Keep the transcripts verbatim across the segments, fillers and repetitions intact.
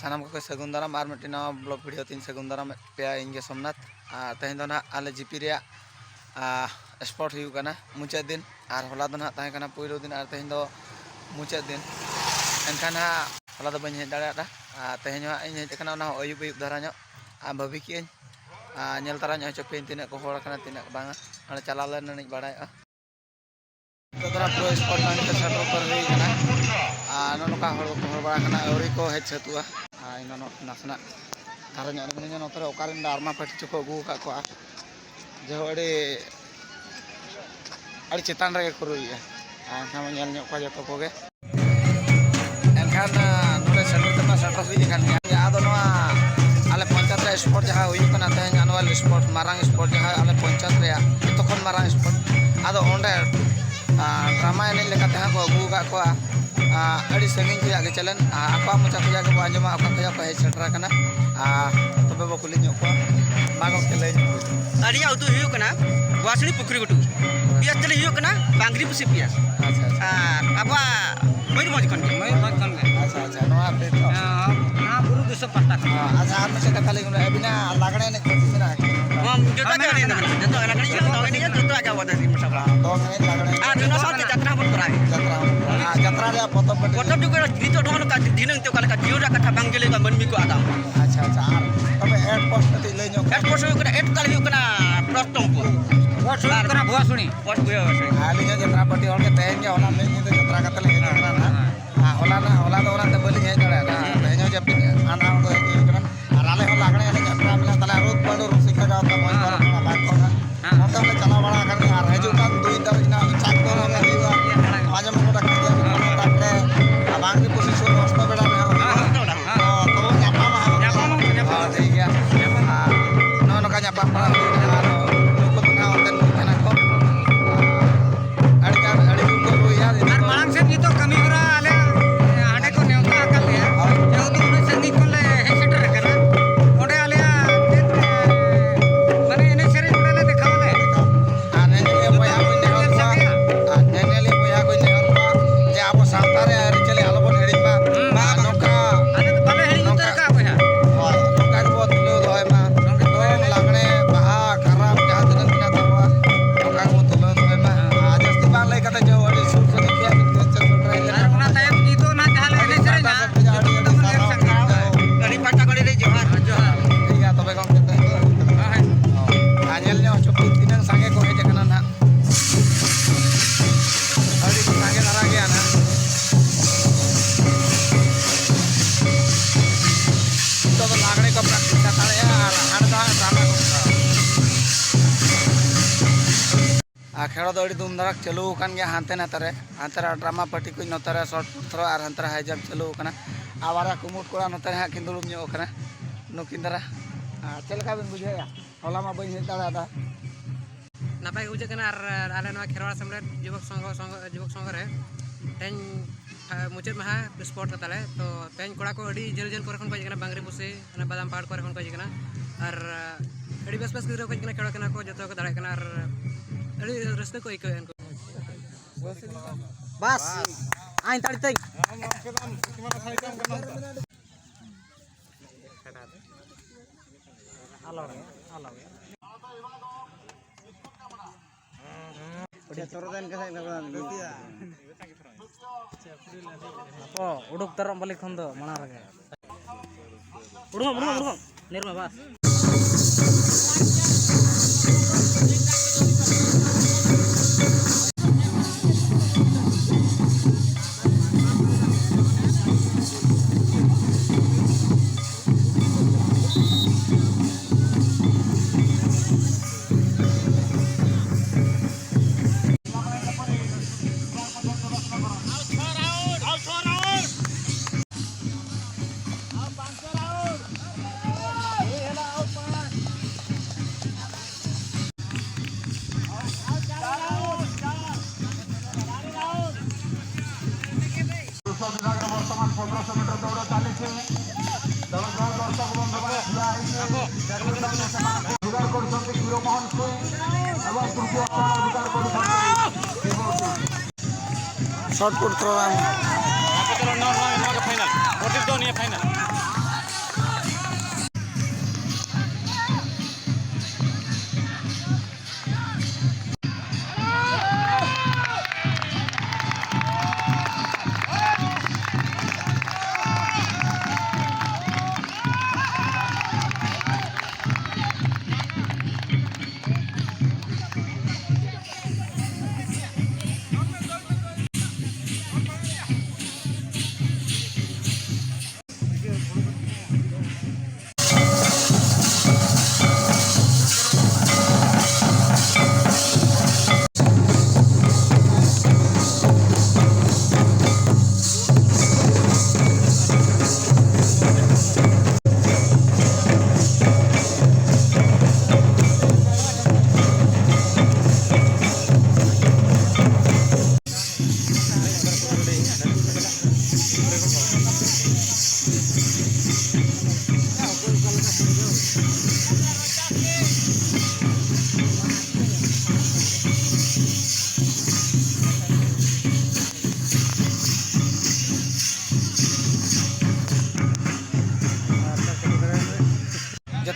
ᱥᱟᱱᱟᱢ ᱠᱚᱜᱮ ᱥᱟᱹᱜᱩᱱ ᱫᱟᱨᱟᱢ ᱟᱨ ᱢᱤᱫᱴᱮᱱ ᱱᱟᱣᱟ ᱵᱞᱚᱜ ᱵᱷᱤᱰᱤᱭᱳ ᱛᱤᱧ ᱥᱟᱹᱜᱩᱱ ᱫᱟᱨᱟᱢᱮᱫ ᱯᱮᱭᱟ᱾ ᱤᱧ ᱜᱮ ᱥᱳᱢᱱᱟᱛᱷ᱾ ᱟᱨ ᱛᱮᱦᱮᱧ ᱫᱚ ᱱᱟᱦᱟᱜ ᱟᱞᱮ ᱡᱤᱯᱤ ᱨᱮᱭᱟᱜ, ᱟ, ᱥᱯᱚᱴ ᱦᱩᱭᱩᱜ ᱠᱟᱱᱟ ᱢᱩᱪᱟᱹᱫ ᱫᱤᱱ, ᱟᱨ ᱦᱚᱞᱟ ᱫᱚ ᱱᱟᱦᱟᱜ ᱛᱟᱦᱮᱸ ᱠᱟᱱᱟ ᱯᱩᱭᱞᱩ ᱫᱤᱱ, ᱟᱨ ᱛᱮᱦᱮᱧ ᱫᱚ ᱢᱩᱪᱟᱹᱫ ᱫᱤᱱ᱾ ᱮᱱᱠᱷᱟᱱ ᱦᱟᱸᱜ ᱦᱚᱞᱟ ᱫᱚ ᱵᱟᱹᱧ ᱦᱮᱡ ᱫᱟᱲᱮᱭᱟᱫᱟ, ᱟᱨ ᱛᱮᱦᱮᱧ ᱦᱚᱸ ᱦᱟᱸᱜ ᱤᱧ ᱦᱮᱡ ᱟᱠᱟᱱᱟ ᱚᱱᱟ ᱦᱚᱸ ᱟᱹᱭᱩᱵ ᱟᱹᱭᱩᱵ ᱫᱷᱟᱨᱟ ᱧᱚᱜ᱾ ᱟᱨ ᱵᱷᱟᱹᱵᱤ ᱠᱮᱜᱼᱟᱹᱧ, ᱟᱨ ᱧᱮᱞ ᱛᱟᱨᱟᱧ ᱦᱚᱪᱚ ᱯᱮᱭᱟᱹᱧ ᱛᱤᱱᱟᱹᱜ ᱠᱚ ᱦᱚᱲ ᱟᱠᱟᱱᱟ ᱛᱤᱱᱟᱹᱜ ᱵᱟᱝᱟ, ᱚᱸᱰᱮ ᱪᱟᱞᱟᱣ ᱞᱮᱱ ᱱᱟᱹᱧ ᱵᱟᱲᱟᱭᱚᱜᱼᱟ᱾ ᱱᱤᱛᱚᱜ ᱫᱚ ᱱᱟᱜ ᱯᱩᱨᱟᱹ ᱥᱯᱚᱴ ᱞᱟᱭᱤᱱ ᱛᱮ ᱥᱮᱴᱮᱨ ᱩᱛᱟᱹᱨ ᱦᱩᱭ ᱠᱟᱱᱟ᱾ ᱟᱨ ᱱᱚᱜᱼᱚ ᱱᱚᱝᱠᱟ ᱦᱚᱲ ᱠᱚᱠᱚ ᱦᱚᱲ ᱵᱟᱲᱟ ᱠᱟᱱᱟ, ᱟᱹᱣᱨᱤ ᱠᱚ ᱦᱮᱡ ᱥᱟᱹᱛᱩᱜᱼᱟ᱾ ᱟᱨ ᱤᱧ ᱫᱚ ᱱᱚ-, ᱱᱟᱥᱮᱱᱟᱜ ᱫᱷᱟᱨᱮ ᱧᱚᱜ ᱨᱮ ᱢᱤᱱᱟᱹᱧᱟ, ᱱᱚᱛᱮ ᱨᱮ ᱚᱠᱟᱨᱮᱱ ᱰᱟᱨᱢᱟ ᱯᱟᱹᱴᱤ ᱪᱚᱠᱚ ᱟᱹᱜᱩ ᱟᱠᱟᱫ ᱠᱚᱣᱟ᱾ ᱡᱮ ᱦᱳ, ᱟᱹᱰᱤ, ᱟᱹᱰᱤ ᱪᱮᱛᱟᱱ ᱨᱮᱜᱮ ᱠᱚ ᱨᱩᱭᱮᱫᱼᱟ᱾ ᱟᱨ ᱮᱱᱠᱷᱟᱱ ᱵᱚᱱ ᱧᱮᱞ ᱧᱚᱜ ᱠᱚᱣᱟ ᱡᱚᱛᱚ ᱠᱚᱜᱮ᱾ ᱮᱱᱠᱷᱟᱱ, ᱟ, ᱱᱚᱰᱮ ᱥᱮᱴᱮᱨ ᱛᱮᱢᱟ ᱥᱮᱴᱮᱨ ᱦᱩᱭ ᱟᱠᱟᱱ ᱜᱮᱭᱟ᱾ ᱟᱫᱚ ᱱᱚᱣᱟ ᱟᱞᱮ ᱯᱚᱧᱪᱟᱭᱮᱛ ᱨᱮ ᱥᱯᱳᱨᱴ ᱡᱟᱦᱟᱸ ᱦᱩᱭᱩᱜ ᱠᱟᱱᱟ ᱛᱮᱦᱮᱧ, ᱟᱱᱩᱣᱟᱞ ᱥᱯᱳᱨᱴ, ᱢᱟᱨᱟᱝ ᱥᱯᱳᱨᱴ ᱡᱟᱦᱟᱸ ᱟᱞᱮ ᱯᱚᱧᱪᱟᱭᱮᱛ ᱨᱮᱭᱟᱜ ᱡᱚᱛᱚ ᱠᱷᱚᱱ ᱢᱟᱨᱟᱝ ᱥᱯᱳᱨᱴ, ᱟᱫᱚ ᱚᱸᱰᱮ, ᱟ, ᱰᱨᱟᱢᱟ ᱮᱱᱮᱡ ᱞᱮᱠᱟᱛᱮ ᱦᱟᱸᱜ ᱠᱚ ᱟᱹᱜᱩ ᱟᱠᱟᱫ ᱠᱚᱣᱟ᱾ ᱟ, ᱟᱹᱰᱤ ᱥᱟᱺᱜᱤᱧ ᱠᱷᱚᱱᱟᱜ ᱜᱮ ᱪᱮᱞᱮᱱ, ᱟ, ᱟᱠᱚᱣᱟᱜ ᱢᱚᱪᱟ ᱠᱷᱚᱱᱟᱜ ᱜᱮᱵᱚ ᱟᱸᱡᱚᱢᱟ ᱚᱠᱟ ᱠᱷᱚᱱᱟᱜ ᱠᱚ ᱦᱮᱡ ᱥᱮᱴᱮᱨ ᱟᱠᱟᱱᱟ᱾ ᱟ, ᱛᱚᱵᱮ ᱵᱚ ᱠᱩᱞᱤ ᱧᱚᱜ ᱠᱚᱣᱟ᱾ ᱢᱟ ᱜᱚᱢᱠᱮ, ᱞᱟᱹᱭ ᱧᱚᱜ ᱵᱤᱱ᱾ ᱟᱹᱞᱤᱧᱟᱜ ᱟᱹᱛᱩ ᱦᱩᱭᱩᱜ ᱠᱟᱱᱟ ᱵᱚᱦᱟᱥᱩᱱᱤ ᱯᱩᱠᱷᱨᱤ ᱜᱷᱩᱴᱩ᱾ ᱯᱤᱭᱟᱥ ᱛᱟᱹᱞᱤ ᱦᱩᱭᱩᱜ ᱠᱟᱱᱟ ᱵᱟᱝᱨᱤ ᱯᱩᱥᱤ ᱯᱤᱭᱟᱥ᱾ ᱟᱪᱪᱷᱟ, ᱟᱪᱪᱷᱟ᱾ ᱟᱨ ᱟᱵᱚᱣᱟᱜ ᱢᱚᱭᱩᱨᱵᱷᱚᱸᱡᱽ ᱠᱷᱚᱱ ᱜᱮ᱾ ᱢᱚᱭᱩᱨᱵᱷᱚᱸᱡᱽ ᱠᱷᱚᱱ ᱜᱮ᱾ ᱟᱪᱪᱷᱟ, ᱟᱪᱪᱷᱟ, ᱱᱚᱣᱟ ᱟᱯᱮ ᱛᱚ? ᱦᱮᱸ, ᱱᱚᱣᱟ ᱵᱩᱨᱩ ᱫᱤᱥᱚᱢ ᱯᱟᱦᱴᱟ ᱠᱷᱚᱱ᱾ ᱦᱮᱸ, ᱟᱪᱪᱷᱟ, ᱟᱨ ᱢᱤᱫᱴᱮᱱ ᱠᱟᱛᱷᱟ ᱞᱤᱧ ᱢᱮᱱᱟ, ᱟᱹᱵᱤᱱᱟᱜ ᱞᱟᱜᱽᱬᱮ ᱮᱱᱮᱡ ᱠᱚ ᱢᱮᱱᱟᱜᱼᱟ ᱠᱤ? ᱦᱚᱸ, ᱡᱚᱛᱚ ᱜᱮ ᱟᱹᱞᱤᱧ ᱫᱚ ᱢᱮᱱᱟᱜᱼᱟ᱾ ᱡᱚᱛᱚ ᱞᱟᱜᱽᱬᱮ ᱮᱱᱮᱡ, ᱫᱚᱝ ᱮᱱᱮᱡ, ᱡᱚᱛᱚ ᱜᱮ ᱟᱵᱚ ᱫᱚ ᱥᱟᱯᱲᱟᱣ᱾ ᱫᱚᱝ ᱮᱱᱮᱡ, ᱞᱟᱜᱽᱬᱮ ᱮᱱᱮᱡ᱾ ᱟᱨ ᱱᱚᱣᱟ ᱥᱟᱶᱛᱮ ᱡᱟᱛᱨᱟ ᱦᱚᱸᱵᱚᱱ ᱠᱚᱨᱟᱣ ᱜᱮᱭᱟ᱾ ᱡᱟᱛᱨᱟ ᱦᱚᱸᱵᱚᱱ ᱠᱚᱨᱟᱣᱟ᱾ ᱟᱨ ᱡᱟᱛᱨᱟ ᱨᱮᱭᱟᱜ ᱯᱚᱛᱚᱵ ᱯᱟᱹᱴᱤ? ᱯᱚᱛᱚᱵ ᱡᱩᱜᱽ ᱨᱮ ᱱᱤᱛᱚᱜ ᱱᱚᱜᱼᱚ ᱱᱚᱝᱠᱟ ᱫᱷᱤᱱᱟᱹᱝ ᱛᱮ ᱚᱠᱟ ᱞᱮᱠᱟ ᱡᱤᱭᱚᱱ ᱨᱮᱭᱟᱜ ᱠᱟᱛᱷᱟ ᱵᱟᱝ ᱜᱮ ᱞᱟᱹᱭ ᱠᱟᱜᱼᱟ, ᱢᱟᱹᱱᱢᱤ ᱠᱚ ᱟᱫᱟᱢ᱾ ᱟᱪᱪᱷᱟ, ᱟᱪᱪᱷᱟ᱾ ᱟᱨ ᱛᱚᱵᱮ ᱮᱰ ᱯᱳᱥᱴ ᱠᱟᱹᱴᱤᱡ ᱞᱟᱹᱭ ᱧᱚᱜ ᱠᱟᱜ ᱮᱰ ᱯᱳᱥᱴ ᱦᱩᱭᱩᱜ ᱠᱟᱱᱟ, ᱮᱰ ᱛᱟᱞᱮ ᱦᱩᱭᱩᱜ ᱠᱟᱱᱟ ᱯᱨᱚᱥᱛᱚᱢᱯᱩᱨ᱾ ᱯᱳᱥᱴ ᱦᱩᱭᱩᱜ ᱠᱟᱱᱟ ᱵᱷᱩᱣᱟᱥᱩᱱᱤ᱾ ᱯᱳᱥᱴ ᱵᱷᱩᱣᱟᱥᱩᱱᱤ᱾ ᱟᱹᱞᱤᱧ ᱦᱚᱸ ᱡᱟᱛᱨᱟ ᱯᱟᱹᱴᱤ ᱦᱚᱲ ᱜᱮ, ᱛᱮᱦᱮᱧ ᱜᱮ ᱦᱚᱞᱟ ᱢᱤᱫ ᱧᱤᱫᱟᱹ ᱡᱟᱛᱨᱟ ᱠᱟᱛᱮ ᱞᱮ ᱦᱮᱡ ᱟᱠᱟᱱᱟ ᱱᱟᱦᱟᱜ᱾ ᱦᱮᱸ᱾ ᱟᱨ ᱦᱚᱞᱟ ᱱᱟᱜ, ᱦᱚᱞᱟ ᱫᱚ ᱚᱱᱟᱛᱮ ᱵᱟᱹᱞᱤᱧ ᱦᱮᱡ ᱫᱟᱲᱮᱭᱟᱫᱟ᱾ ᱦᱮᱸ᱾ ᱛᱮᱦᱮᱧ ᱦᱚᱸ ᱡᱟᱹᱯᱤᱫ ᱟᱸᱫᱷᱟ ᱦᱚᱲ ᱫᱚ ᱦᱮᱡ ᱦᱩᱭ ᱠᱟᱱᱟ᱾ ᱟᱨ ᱟᱞᱮ ᱦᱚᱸ ᱞᱟᱜᱽᱬᱮ ᱮᱱᱮᱡ ᱦᱮᱯᱨᱟᱣ ᱢᱮᱱᱟᱜ ᱛᱟᱞᱮᱭᱟ, ᱨᱩᱯ ᱵᱟᱹᱱᱩ ᱨᱩᱥᱤᱠᱟ ᱜᱟᱶᱛᱟ ᱢᱚᱧᱪ ᱦᱮᱸ᱾ ᱯᱟᱨᱚᱢ ᱠᱟᱱᱟ, ᱵᱟᱝ ᱠᱚ ᱦᱟᱸᱜ᱾ ᱦᱮᱸ᱾ ᱱᱚᱛᱮ ᱦᱚᱸᱞᱮ ᱪᱟᱞᱟᱣ ᱵᱟᱲᱟ ᱟᱠᱟᱱ ᱜᱮᱭᱟ᱾ ᱟᱨ ᱦᱤᱡᱩᱜ ᱠᱟᱱ ᱫᱩᱭ ᱛᱟᱹᱨᱤᱠᱷ ᱱᱟᱜ ᱪᱟᱠ ᱫᱚ ᱦᱩᱭᱩᱜᱼᱟ᱾ ᱦᱮᱸ᱾ ᱟᱸᱡᱚᱢ ᱜᱚᱫ ᱟᱠᱟᱫ ᱜᱮᱭᱟ᱾ ᱦᱮᱸ᱾ ᱛᱟᱨᱯᱚᱨᱮ ᱵᱟᱝᱨᱤ ᱯᱚᱥᱤᱥᱚᱱ ᱚᱥᱴᱚ ᱵᱮᱲᱟ ᱨᱮᱦᱚᱸ ᱦᱩᱭᱩᱜᱼᱟ᱾ ᱦᱮᱸ᱾ ᱛᱚ, ᱛᱚᱵᱮ ᱧᱟᱯᱟᱢᱟ ᱦᱟᱸᱜ᱾ ᱧᱟᱯᱟᱢᱟ, ᱧᱟᱯᱟᱢᱟ᱾ ᱦᱮᱸ, ᱴᱷᱤᱠ ᱜᱮᱭᱟ᱾ ᱧᱟᱯᱟᱢᱟ᱾ ᱟᱨ ᱱᱚᱜᱼᱚ ᱱᱚᱝᱠᱟ ᱧᱟᱯᱟᱢ ᱵᱟᱲᱟ ᱦᱩᱭ ᱠᱟᱱᱟ᱾ ᱟᱨ ᱱᱩᱠᱩ ᱫᱚ ᱱᱟᱦᱟᱜ ᱚᱱᱛᱮᱱ ᱠᱚ ᱠᱟᱱᱟ ᱠᱚ᱾ ᱟᱹᱰᱤ ᱜᱟᱱ, ᱟᱹᱰᱤ ᱡᱳᱨ ᱠᱚ ᱨᱩᱭᱟ᱾ ᱟᱨ ᱢᱟᱲᱟᱝ ᱥᱮᱫ ᱱᱤᱛᱚᱜ ᱠᱟᱹᱢᱤ ᱦᱚᱨᱟ ᱟᱞᱮ ᱦᱟᱸᱰᱮ ᱠᱚ ᱱᱮᱣᱛᱟ ᱟᱠᱟᱫ ᱞᱮᱭᱟ᱾ ᱦᱳᱭ᱾ ᱡᱮᱦᱮᱛᱩ ᱩᱱᱟᱹᱜ ᱥᱟᱺᱜᱤᱧ ᱠᱷᱚᱱ ᱞᱮ ᱦᱮᱡ ᱥᱮᱴᱮᱨ ᱟᱠᱟᱱᱟ᱾ ᱚᱸᱰᱮ ᱟᱞᱮᱭᱟᱜ ᱪᱮᱫ, ᱢᱟᱱᱮ, ᱮᱱᱮᱡ ᱥᱮᱨᱮᱧ ᱚᱸᱰᱮ ᱞᱮ ᱫᱮᱠᱷᱟᱣ ᱟᱞᱮ᱾ ᱟᱨ ᱧᱮᱧᱮᱞᱤᱭᱟᱹ ᱵᱚᱭᱦᱟ ᱠᱚᱧ ᱱᱮᱦᱚᱨ ᱠᱚᱣᱟ, ᱧᱮᱞ ᱥᱟᱰᱮᱭᱟ᱾ ᱟᱨ ᱧᱮᱧᱮᱞᱤᱭᱟᱹ ᱵᱚᱭᱦᱟ ᱠᱚᱧ ᱱᱮᱦᱚᱨ ᱠᱚᱣᱟ ᱡᱮ ᱟᱵᱚ ᱥᱟᱶᱛᱟ ᱨᱮ ᱟᱹᱨᱤᱪᱟᱹᱞᱤ ᱟᱞᱚᱵᱚᱱ ᱦᱤᱲᱤᱧ ᱢᱟ᱾ ᱦᱩᱸ, ᱟᱨ ᱵᱟᱝ, ᱱᱚᱝᱠᱟ ᱟᱞᱮ ᱫᱚ ᱵᱟᱞᱮ ᱦᱤᱲᱤᱧ ᱠᱷᱮᱞᱳᱰ ᱫᱚ ᱟᱹᱰᱤ ᱫᱷᱩᱢᱫᱷᱟᱲᱟᱠ ᱪᱟᱹᱞᱩ ᱟᱠᱟᱱ ᱜᱮᱭᱟ, ᱦᱟᱱᱛᱮ ᱱᱟᱛᱮ ᱨᱮ, ᱦᱟᱱᱛᱮ ᱨᱮ ᱰᱨᱟᱢᱟ ᱯᱟᱨᱴᱤ ᱠᱚ, ᱱᱚᱛᱮ ᱨᱮ ᱥᱚᱨᱴ ᱯᱩᱴ ᱛᱷᱨᱳ ᱟᱨ ᱦᱟᱱᱛᱮ ᱨᱮ ᱦᱟᱭ ᱡᱟᱢᱯ ᱪᱟᱹᱞᱩ ᱟᱠᱟᱱᱟ᱾ ᱟᱨ ᱵᱟᱨᱭᱟ ᱠᱩᱢᱩᱴ ᱠᱚᱲᱟ ᱱᱚᱛᱮ ᱨᱮ ᱦᱟᱸᱜ ᱠᱤᱱ ᱫᱩᱲᱩᱵ ᱧᱚᱜ ᱟᱠᱟᱱᱟ, ᱱᱩᱠᱤᱱ ᱫᱷᱟᱨᱟ᱾ ᱟᱨ ᱪᱮᱫ ᱞᱮᱠᱟ ᱵᱤᱱ ᱵᱩᱡᱷᱟᱹᱣᱮᱫᱼᱟ? ᱦᱚᱞᱟ ᱢᱟ ᱵᱟᱹᱧ ᱦᱮᱡ ᱫᱟᱲᱮᱭᱟᱫᱟ᱾ ᱱᱟᱯᱟᱭ ᱜᱮ ᱵᱩᱡᱷᱟᱹᱜ ᱠᱟᱱᱟ᱾ ᱟᱨ ᱟᱞᱮ ᱱᱚᱣᱟ ᱠᱷᱮᱨᱣᱟᱲ ᱥᱮᱢᱞᱮᱫ ᱡᱩᱵᱚᱠ ᱥᱚᱝᱜᱷᱚ, ᱥᱚᱝᱜᱷᱚ, ᱡᱩᱵᱚᱠ ᱥᱚᱝᱜᱷᱚ ᱨᱮ ᱛᱮᱦᱮᱧ, ᱟ, ᱢᱩᱪᱟᱹᱫ ᱢᱟᱦᱟ ᱥᱯᱳᱨᱴ ᱠᱟᱱ ᱛᱟᱞᱮ᱾ ᱛᱚ ᱛᱮᱦᱮᱧ ᱠᱚᱲᱟ ᱠᱚ ᱟᱹᱰᱤ ᱡᱷᱟᱹᱞ ᱡᱷᱟᱹᱞ ᱠᱚᱨᱮ ᱠᱷᱚᱱ ᱠᱚ ᱦᱮᱡ ᱟᱠᱟᱱᱟ, ᱵᱟᱝᱨᱤ ᱯᱩᱥᱤ, ᱚᱱᱟ ᱵᱟᱫᱟᱢ ᱯᱟᱦᱟᱲ ᱠᱚᱨᱮ ᱠᱷᱚᱱ ᱠᱚ ᱦᱮᱡ ᱟᱠᱟᱱᱟ᱾ ᱟᱨ, ᱟ, ᱟᱹᱰᱤ ᱵᱮᱥ ᱵᱮᱥ ᱜᱤᱫᱽᱨᱟᱹ ᱠᱚ ᱦᱮᱡ ᱟᱠᱟᱱᱟ, ᱠᱷᱮᱞᱳᱰ ᱠᱟᱱᱟ ᱠᱚ, ᱡᱚᱛᱚ ᱠᱚ ᱫᱟᱲᱮᱭᱟᱜ ᱠᱟᱱᱟ᱾ ᱟᱨ ᱟᱹᱰᱤ ᱨᱟᱹᱥᱠᱟᱹ ᱠᱚ ᱟᱹᱭᱠᱟᱹᱣᱮᱫᱼᱟ ᱩᱱᱠᱩ᱾ ᱵᱟᱥ, ᱟᱭ ᱛᱟᱲᱤ ᱛᱟᱹᱧ᱾ ᱟᱞᱚ ᱜᱮ, ᱟᱞᱚ ᱜᱮ᱾ ᱚ, ᱩᱰᱩᱠ ᱛᱟᱨᱚᱜ ᱵᱟᱹᱞᱤ ᱠᱷᱚᱱ ᱫᱚ ᱢᱟᱲᱟᱝ ᱨᱮᱜᱮ᱾ ᱩᱰᱩᱠᱚᱜ, ᱩᱰᱩᱠᱚᱜ, ᱩᱰᱩᱠᱚᱜ᱾ ᱱᱤᱨᱢᱟ, ᱵᱟᱥ᱾ ବିଭାଗର ବର୍ତ୍ତମାନ ପନ୍ଦରଶହ ମିଟର ଦୌଡ଼ ଚାଲିଛି। ଦଳ ଦଳ ଦର୍ଶକ ବନ୍ଧୁମାନେ ଠିଆ ହେଇକି ବ୍ୟାଡମିଣ୍ଟନରେ ସେମାନଙ୍କୁ ରୋଜଗାର କରୁଛନ୍ତି କ୍ଷୀରମୋହନ ସିଂ ଏବଂ ତୃତୀୟ ସ୍ଥାନ ଅଧିକାର କରୁଛନ୍ତି। Short put throw. ᱟᱯᱮ ᱪᱚᱞᱚ, ᱱᱚᱣᱟ, ᱱᱚᱣᱟ, ᱱᱚᱣᱟ ᱜᱮ ᱯᱷᱟᱭᱱᱟᱞ᱾ ᱯᱨᱚᱫᱤᱯ ᱫᱚ ᱱᱤᱭᱟᱹ ᱯᱷᱟᱭᱱᱟᱞ᱾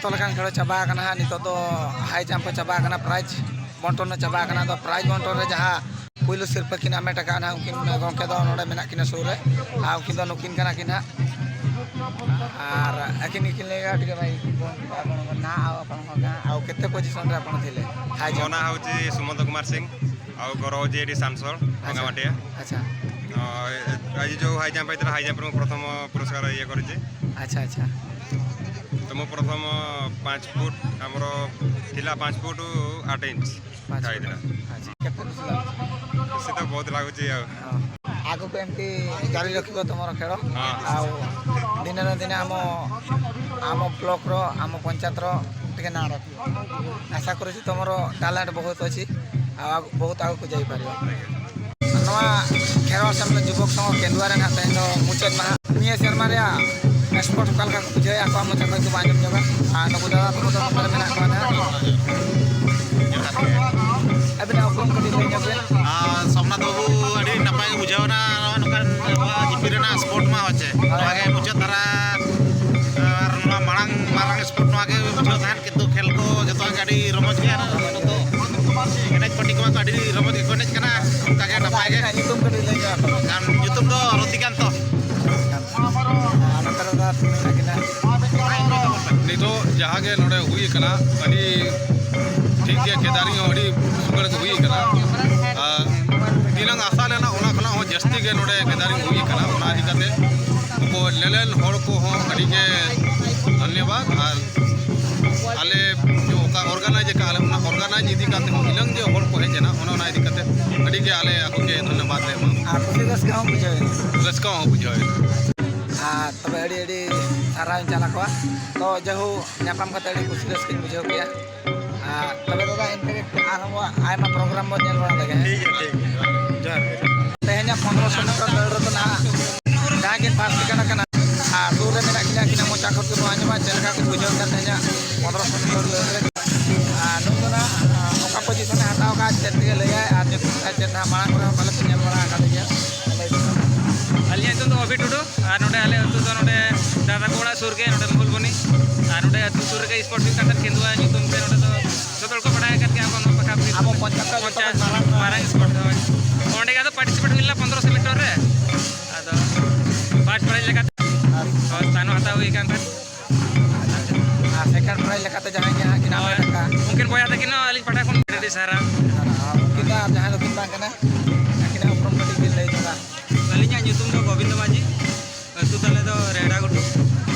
ᱡᱚᱛᱚ ᱞᱮᱠᱟᱱ ᱠᱷᱮᱞᱳ ᱪᱟᱵᱟ ᱟᱠᱟᱱᱟ ᱦᱟᱸᱜ᱾ ᱱᱤᱛᱚᱜ ᱫᱚ ᱦᱟᱭ ᱡᱟᱢᱯ ᱦᱚᱸ ᱪᱟᱵᱟ ᱟᱠᱟᱱᱟ, ᱯᱨᱟᱭᱤᱡᱽ ᱵᱚᱱᱴᱚᱱ ᱦᱚᱸ ᱪᱟᱵᱟ ᱟᱠᱟᱱᱟ᱾ ᱟᱫᱚ ᱯᱨᱟᱭᱤᱡᱽ ᱵᱚᱱᱴᱚᱱ ᱨᱮ ᱡᱟᱦᱟᱸ ᱯᱩᱭᱞᱩ ᱥᱤᱨᱯᱟᱹ ᱠᱤᱱ ᱦᱟᱢᱮᱴ ᱟᱠᱟᱫᱼᱟ ᱱᱟᱦᱟᱜ, ᱩᱱᱠᱤᱱ ᱜᱚᱢᱠᱮ ᱫᱚ ᱱᱚᱰᱮ ᱢᱮᱱᱟᱜ ᱠᱤᱱᱟ ᱥᱩᱨ ᱨᱮ, ᱟᱨ ᱩᱱᱠᱤᱱ ᱫᱚ ᱱᱩᱠᱤᱱ ᱠᱟᱱᱟ ᱠᱤᱱ ᱦᱟᱸᱜ᱾ ᱟᱨ ᱟᱹᱠᱤᱱ ᱜᱮᱠᱤᱱ ᱞᱟᱹᱭᱟ ᱴᱷᱤᱠ ᱵᱷᱟᱭ, ᱠᱚᱱ ᱟᱯᱱ ᱱᱟ ᱟᱯᱱ ᱦᱚᱜᱟ, ᱟᱨ ᱠᱮᱛᱮ ᱯᱚᱡᱤᱥᱚᱱ ᱨᱮ ᱟᱯᱱ ᱛᱷᱤᱞᱮ? High jump. ᱢᱚᱱᱟ ᱦᱚᱪᱤ ᱥᱩᱢᱚᱱᱛ ᱠᱩᱢᱟᱨ ᱥᱤᱝ, ଆଉ ଘର ହଉଛି ଏଠି ସାମସୋଳ, ଆଚ୍ଛା। ଭଙ୍ଗାମାଟିଆ। ଆଚ୍ଛା। ଅ, ଏ, ଆଜି ଯୋଉ ହାଇ ଜମ୍ପ ହେଇଥିଲା, ହାଇ ଜମ୍ପରେ ମୁଁ ପ୍ରଥମ ପୁରସ୍କାର ଇଏ କରିଛି। ଆଚ୍ଛା, ଆଚ୍ଛା। ତ ମୁଁ ପ୍ରଥମ ପାଞ୍ଚ ଫୁଟ, ଆମର ଥିଲା ପାଞ୍ଚ ଫୁଟ ଆଠ ଇଞ୍ଚ ପାଞ୍ଚ ହେଇଥିଲା। ଫୁଟ। ଆଚ୍ଛା। କେତେ ଖୁସି ଲାଗୁଛି? ଖୁସି ତ ବହୁତ ଲାଗୁଛି ଆଉ। ହଁ। ଆଗକୁ ଏମିତି ଜାରି ରଖିବ ତମର ଖେଳ। ହଁ। ଆଉ ଦିନେ ନା ଦିନେ ଆମ, ଆମ ବ୍ଲକର, ଆମ ପଞ୍ଚାୟତର ଟିକେ ନାଁ ରଖିବ। ଆଶା କରୁଛି ତମର ଟ୍ୟାଲେଣ୍ଟ ବହୁତ ଅଛି, ଆଉ ଆଗ-, ବହୁତ ଆଗକୁ ଯାଇପାରିବ। ᱱᱚᱣᱟ ᱠᱷᱮᱨᱣᱟᱲ ᱥᱟᱢᱞᱟ ᱡᱩᱵᱚᱠ ᱥᱚᱝᱜᱷᱚ ᱠᱮᱸᱫᱩᱣᱟ ᱨᱮ ᱱᱟᱦᱟᱜ ᱛᱮᱦᱮᱧ ᱫᱚ ᱢᱩᱪᱟᱹᱫ ᱢᱟᱦᱟ᱾ ᱱᱤᱭᱟᱹ ᱥᱮᱨᱢᱟ ᱨᱮᱭᱟᱜ ᱥᱯᱳᱨᱴᱥ ᱚᱠᱟ ᱞᱮᱠᱟ ᱠᱚ ᱵᱩᱡᱷᱟᱹᱣᱮᱫᱼᱟ, ᱟᱠᱚᱣᱟᱜ ᱢᱚᱪᱟ ᱠᱷᱚᱱ ᱜᱮᱵᱚᱱ ᱟᱸᱡᱚᱢ ᱧᱚᱜᱟ᱾ ᱟᱨ ᱱᱩᱠᱩ ᱫᱟᱫᱟ ᱛᱟᱠᱚ ᱫᱚ ᱱᱚᱛᱮ ᱨᱮ ᱢᱮᱱᱟᱜ ᱠᱚᱣᱟ ᱱᱟᱦᱟᱜ᱾ ᱟᱹᱵᱤᱱᱟᱜ ᱩᱯᱨᱩᱢ ᱠᱟᱹᱴᱤᱡ ᱞᱟᱹᱭ ᱧᱚᱜ ᱵᱤᱱ᱾ ᱟᱨ ᱥᱳᱢᱱᱟᱛᱷ ᱵᱟᱹᱵᱩ, ᱟᱹᱰᱤ ᱱᱟᱯᱟᱭ ᱜᱮ ᱵᱩᱡᱷᱟᱹᱣ ᱮᱱᱟ ᱱᱚᱜᱼᱚᱭ ᱱᱚᱝᱠᱟᱱ ᱟᱵᱚᱣᱟᱜ ᱡᱤᱯᱤ ᱨᱮᱱᱟᱜ ᱥᱯᱳᱨᱴ ᱢᱟ ᱦᱚᱪᱮ, ᱱᱚᱣᱟ ᱜᱮ ᱢᱩᱪᱟᱹᱫ ᱫᱷᱟᱨᱟ᱾ ᱟᱨ ᱱᱚᱣᱟ ᱢᱟᱲᱟᱝ ᱢᱟᱨᱟᱝ ᱥᱯᱳᱨᱴ ᱱᱚᱣᱟ ᱜᱮ ᱵᱩᱡᱷᱟᱹᱣ ᱛᱟᱦᱮᱱ, ᱠᱤᱱᱛᱩ ᱠᱷᱮᱞ ᱠᱚ ᱡᱚᱛᱚᱣᱟᱜ ᱜᱮ ᱟᱹᱰᱤ ᱨᱚᱢᱚᱡᱽ ᱜᱮ᱾ ᱟᱨ ᱱᱤᱛᱚᱜ ᱮᱱᱮᱡ ᱯᱟᱹᱴᱤ ᱠᱚᱢᱟ ᱠᱚ ᱟᱹᱰᱤ ᱨᱚᱢᱚᱡᱽ ᱜᱮᱠᱚ ᱮᱱᱮᱡ ᱠᱟᱱᱟ, ᱚᱱᱠᱟ ᱜᱮ ᱱᱟᱯᱟᱭ ᱜᱮ᱾ ᱟᱹᱵᱤᱱᱟᱜ ᱧᱩᱛᱩᱢ ᱠᱟᱹᱴᱤᱡ ᱞᱟᱹᱭ ᱧᱚᱜ ᱟᱠᱚ ᱵᱤᱱ᱾ ᱟᱨ ᱧᱩᱛᱩᱢ ᱫᱚ ᱨᱚᱛᱤᱠᱟᱱᱛᱚ᱾ ᱟᱨ ᱱᱚᱛᱮ ᱨᱮ ᱫᱟᱫᱟ ᱢᱮᱱᱟᱜ ᱠᱤᱱᱟ᱾ ᱱᱤᱛᱚᱜ ᱡᱟᱦᱟᱸ ᱜᱮ ᱱᱚᱰᱮ ᱦᱩᱭ ᱟᱠᱟᱱᱟ, ᱟᱹᱰᱤ ᱴᱷᱤᱠ ᱜᱮ, ᱜᱮᱫᱟᱨᱤᱝ ᱦᱚᱸ ᱟᱹᱰᱤ ᱥᱩᱜᱟᱹᱲ ᱜᱮ ᱦᱩᱭ ᱟᱠᱟᱱᱟ᱾ ᱟᱨ ᱛᱤᱱᱟᱹᱝ ᱟᱥᱟ ᱞᱮᱱᱟ, ᱚᱱᱟ ᱠᱷᱚᱱᱟᱜ ᱦᱚᱸ ᱡᱟᱹᱥᱛᱤ ᱜᱮ ᱱᱚᱰᱮ ᱜᱮᱫᱟᱨᱤᱝ ᱦᱩᱭ ᱟᱠᱟᱱᱟ᱾ ᱚᱱᱟ ᱤᱫᱤ ᱠᱟᱛᱮ ᱩᱱᱠᱩ ᱧᱮᱧᱮᱞ ᱦᱚᱲ ᱠᱚᱦᱚᱸ ᱟᱹᱰᱤ ᱜᱮ ᱫᱷᱚᱱᱭᱚᱵᱟᱫ᱾ ᱟᱨ ᱟᱞᱮ ᱚᱠᱟ ᱚᱨᱜᱟᱱᱟᱭᱤᱡᱽ ᱟᱠᱟᱫ ᱞᱮ, ᱚᱱᱟ ᱚᱨᱜᱟᱱᱟᱭᱤᱡᱽ ᱤᱫᱤ ᱠᱟᱛᱮ ᱦᱚᱸ ᱤᱱᱟᱹᱝ ᱜᱮ ᱦᱚᱲ ᱠᱚ ᱦᱮᱡ ᱮᱱᱟ, ᱚᱱᱟ, ᱚᱱᱟ ᱤᱫᱤ ᱠᱟᱛᱮ ᱟᱹᱰᱤ ᱜᱮ ᱟᱞᱮ ᱟᱠᱚ ᱜᱮ ᱫᱷᱚᱱᱭᱚᱵᱟᱫ ᱞᱮ ᱮᱢᱟ᱾ ᱟᱨ ᱠᱩᱥᱤ ᱨᱟᱹᱥᱠᱟᱹ ᱦᱚᱸ ᱵᱩᱡᱷᱟᱹᱣ ᱮᱱᱟ᱾ ᱨᱟᱹᱥᱠᱟᱹ ᱦᱚᱸ ᱵᱩᱡᱷᱟᱹᱣ ᱮᱱᱟ᱾ ᱟᱨ ᱛᱚᱵᱮ ᱟᱹᱰᱤ ᱟᱹᱰᱤ ᱥᱟᱨᱦᱟᱣ ᱤᱧ ᱪᱟᱞ ᱟᱠᱚᱣᱟ᱾ ᱛᱚ ᱡᱟᱭᱦᱳᱠ, ᱧᱟᱯᱟᱢ ᱠᱟᱛᱮ ᱟᱹᱰᱤ ᱠᱩᱥᱤ ᱨᱟᱹᱥᱠᱟᱹᱧ ᱵᱩᱡᱷᱟᱹᱣ ᱠᱮᱜᱼᱟ᱾ ᱟᱨ ᱛᱚᱵᱮ ᱫᱟᱫᱟ, ᱮᱱᱛᱮ ᱟᱨᱦᱚᱸ ᱟᱭᱢᱟ ᱯᱨᱳᱜᱨᱟᱢ ᱵᱚᱱ ᱧᱮᱞ ᱵᱟᱲᱟ ᱞᱮᱜᱮ, ᱦᱮᱸ? ᱴᱷᱤᱠ ᱜᱮᱭᱟ, ᱴᱷᱤᱠ ᱜᱮᱭᱟ᱾ ᱡᱚᱦᱟᱨ ᱜᱮ᱾ ᱛᱮᱦᱮᱧᱟᱜ ᱯᱚᱱᱨᱚᱥᱚ ᱢᱤᱴᱟᱨ ᱫᱟᱹᱲ ᱨᱮᱫᱚ ᱱᱟᱦᱟᱜ ᱡᱟᱦᱟᱸᱭ ᱠᱤᱱ ᱯᱷᱟᱥᱴ ᱥᱮᱠᱮᱱᱰ ᱟᱠᱟᱱᱟ, ᱟᱨ ᱥᱩᱨ ᱨᱮ ᱢᱮᱱᱟᱜ ᱠᱤᱱᱟ, ᱟᱹᱠᱤᱱᱟᱜ ᱢᱚᱪᱟ ᱠᱷᱚᱱ ᱜᱮᱵᱚᱱ ᱟᱸᱡᱚᱢᱟ ᱪᱮᱫ ᱞᱮᱠᱟ ᱠᱤᱱ ᱵᱩᱡᱷᱟᱹᱣ ᱠᱮᱫᱟ ᱛᱮᱦᱮᱧᱟᱜ ᱯᱚᱱᱨᱚᱥᱚ ᱢᱤᱴᱟᱨ ᱫᱟᱹᱲ ᱨᱮ᱾ ᱟᱨ ᱱᱩᱭ ᱫᱚ ᱱᱟᱦᱟᱜ ᱚᱠᱟ ᱯᱚᱡᱤᱥᱚᱱᱮ ᱦᱟᱛᱟᱣ ᱠᱟᱜᱼᱟ, ᱪᱮᱫ ᱛᱮᱜᱮ ᱞᱟᱹᱭᱟᱭ, ᱟᱨ ᱪᱮᱫ ᱪᱮᱫ ᱱᱟᱦᱟᱜ ᱢᱟᱲᱟᱝ ᱠᱚᱨᱮ ᱦᱚᱸ ᱯᱟᱞᱮ ᱯᱮ ᱧᱮᱞ ᱵᱟᱲᱟ ᱟᱠᱟᱫᱮ ᱜᱮᱭᱟ᱾ ᱟᱹᱞᱤᱧᱟᱜ ᱧᱩᱛᱩᱢ ᱫᱚ ᱚᱵᱷᱤ ᱴᱩᱰᱩ, ᱟᱨ ᱱᱚᱰᱮ ᱟᱞᱮ ᱟᱹᱛᱩ ᱫᱚ ᱱᱚᱰᱮ ᱫᱟᱫᱟ ᱠᱚ ᱚᱲᱟᱜ ᱥᱩᱨ ᱜᱮ, ᱱᱚᱰᱮ ᱢᱩᱞᱵᱚᱱᱤ᱾ ᱟᱨ ᱱᱚᱰᱮ ᱟᱹᱛᱩ ᱥᱩᱨ ᱨᱮᱜᱮ ᱥᱯᱳᱨᱴ ᱦᱩᱭᱩᱜ ᱠᱟᱱ ᱛᱟᱦᱮᱸᱫ, ᱠᱷᱮᱸᱫᱩᱣᱟ ᱧᱩᱛᱩᱢ ᱛᱮ᱾ ᱱᱚᱰᱮ ᱫᱚ ᱡᱚᱛᱚ ᱦᱚᱲ ᱠᱚ ᱵᱟᱲᱟᱭ ᱟᱠᱟᱫ ᱜᱮᱭᱟ ᱟᱵᱚ ᱱᱚᱣᱟ ᱯᱟᱠᱟ ᱵᱤᱨ ᱟᱵᱚ ᱯᱚᱧᱪᱟᱭᱮᱛ ᱨᱮ ᱡᱚᱛᱚ ᱠᱷᱚᱱ ᱯᱚᱧᱪᱟᱭᱮᱛ ᱢᱟᱨᱟᱝ ᱢᱟᱨᱟᱝ ᱥᱯᱳᱨᱴ ᱫᱚ᱾ ᱚᱸᱰᱮ ᱜᱮ ᱟᱫᱚ ᱯᱟᱨᱴᱤᱥᱤᱯᱮᱴ ᱦᱩᱭ ᱞᱮᱱᱟ ᱯᱚᱱᱫᱽᱨᱚᱥᱚ ᱢᱤᱴᱟᱨ ᱨᱮ᱾ ᱟᱫᱚ ᱯᱷᱟᱥᱴ ᱯᱨᱟᱭᱤᱡᱽ ᱞᱮᱠᱟᱛᱮ ᱟᱨ ᱦᱳᱭ, ᱛᱟᱭᱱᱚᱢ ᱦᱟᱛᱟᱣ ᱦᱩᱭ ᱠᱟᱱ ᱛᱟᱦᱮᱸᱫ᱾ ᱟᱨ ᱥᱮᱠᱮᱱᱰ ᱯᱨᱟᱭᱤᱡᱽ ᱞᱮᱠᱟᱛᱮ ᱡᱟᱦᱟᱸᱭ ᱜᱮ ᱦᱟᱸᱜ ᱠᱤᱱ ᱦᱳᱭ, ᱦᱟᱢᱮᱴ ᱟᱠᱟᱫᱼᱟ᱾ ᱩᱱᱠᱤᱱ ᱵᱚᱭᱦᱟ ᱛᱟᱹᱠᱤᱱ ᱦᱚᱸ ᱟᱹᱞᱤᱧ ᱯᱟᱦᱴᱟ ᱠᱷᱚᱱ ᱟᱹᱰᱤ ᱥᱟᱨᱦᱟᱣ᱾ ᱟᱨ ᱩᱱᱠᱤᱱ ᱫᱚ ᱟᱨ ᱡᱟᱦᱟᱸᱭ ᱫᱚᱠᱤᱱ ᱵᱟᱝ ᱠᱟᱱᱟ, ᱟᱹᱠᱤᱱᱟᱜ ᱩᱯᱨᱩᱢ ᱠᱟᱹᱴᱤᱡ ᱵᱤᱱ ᱞᱟᱹᱭ ᱧᱚᱜᱟ᱾ ᱟᱹᱞᱤᱧᱟᱜ ᱧᱩᱛᱩᱢ ᱫᱚ ᱜᱳᱵᱤᱱᱫᱚ ᱢᱟᱹᱡᱷᱤ, ᱟᱹᱛᱩ ᱛᱟᱞᱮ ᱫᱚ ᱨᱮᱦᱲᱟ ᱜᱷᱩᱴᱩ᱾